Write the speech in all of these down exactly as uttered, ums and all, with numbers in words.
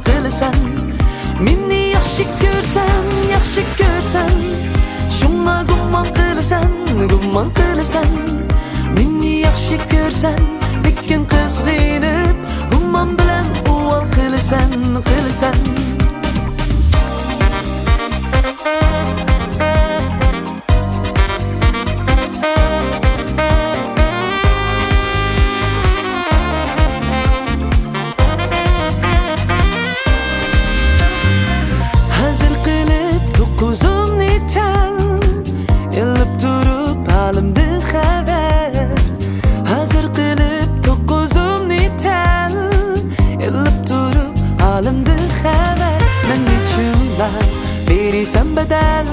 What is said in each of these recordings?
قىلىسەن. مېنى ياخشى كۆرسەن، ياخشى كۆرسەن، شۇڭا گۇمان قىلىسەن، گۇمان قىلىسەن. مېنى ياخشى كۆرسەن، لېكىن قىزغىنىپ، گۇمان بىلەن ئۇۋال قىلىسەن، قىلىسەن. ھازىر قىلىپ توققۇزۇمنى تەل، ئېلىپ تۇرۇپ ھالىمدىن خەۋەر. ھازىر قىلىپ توققۇزۇمنى تەل، ئېلىپ تۇرۇپ ھالىمدىن خەۋەر. مەن نېچۈنلا بېرىسەن بەدەل،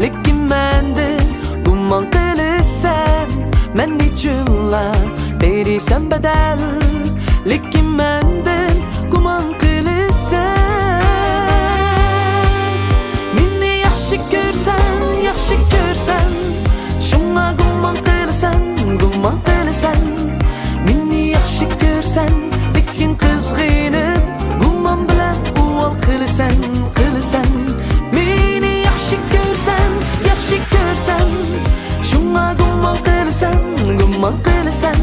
لېكىن مەندىن گۇمان قىلىسەن. مەن نېچۈنلا بېرىسەن بەدەل، لېكىن مەندىن گۇمان قىلىسەن. مېنى ياخشى كۆرسەن، ياخشى كۆرسەن، شۇڭا گۇمان قىلىسەن، گۇمان قىلىسەن. مېنى ياخشى كۆرسەن، لېكىن قىزغىنىپ، گۇمان بىلەن ئۇۋال قىلىسەن، قىلىسەن. مېنى ياخشى كۆرسەن، ياخشى كۆرسەن، شۇڭا گۇمان قىلىسەن، گۇمان قىلىسەن.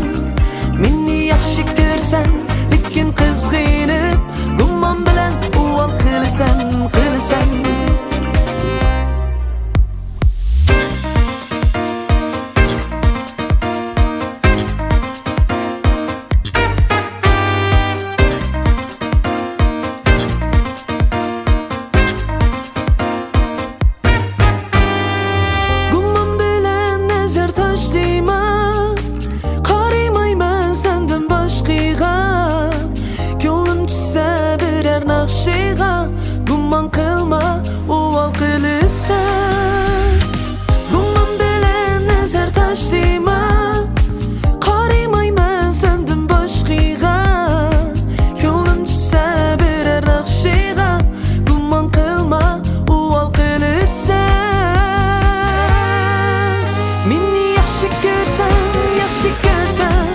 مېنى ياخشى كۆرسەن، لېكىن قىزغىنىپ، گۇمان بىلەن ئۇۋال قىلىسەن، قىلىسەن. گۇمان بىلەن نەزەر تاشلىما، قارىمايمەن سەندىن باشقىغا. كۆڭلۈم چۈشسە بىرەر ناخشىغا، گۇمان قىلما، ئۇۋال قىلىسەن. گۇمان بىلەن نەزەر تاشلىما، قارىمايمەن سەندىن باشقىغا. كۆڭلۈم چۈشسە بىرەر ناخشىغا، گۇمان قىلما، ئۇۋال قىلىسەن. مېنى ياخشى كۆرسەن، ياخشى كۆرسەن،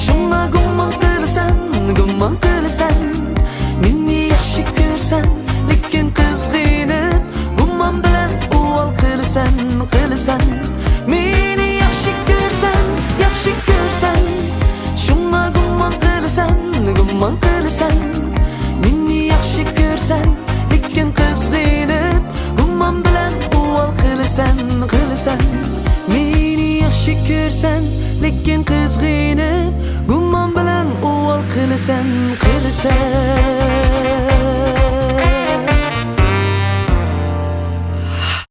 شۇڭا گۇمان قىلىسەن، گۇمان قىلىسەن. مېنى ياخشى كۆرسەن، لېكىن قىزغىنىپ، گۇمان بىلەن ئۇۋال قىلىسەن، قىلىسەن. مېنى ياخشى كۆرسەن، ياخشى كۆرسەن، شۇڭا گۇمان قىلىسەن، گۇمان قىلىسەن. مېنى ياخشى كۆرسەن، لېكىن قىزغىنىپ، گۇمان بىلەن ئۇۋال قىلىسەن، قىلىسەن. مېنى ياخشى كۆرسەن، لېكىن قىزغىنىپ، گۇمان بىلەن ئۇۋال قىلىسەن، قىلىسەن.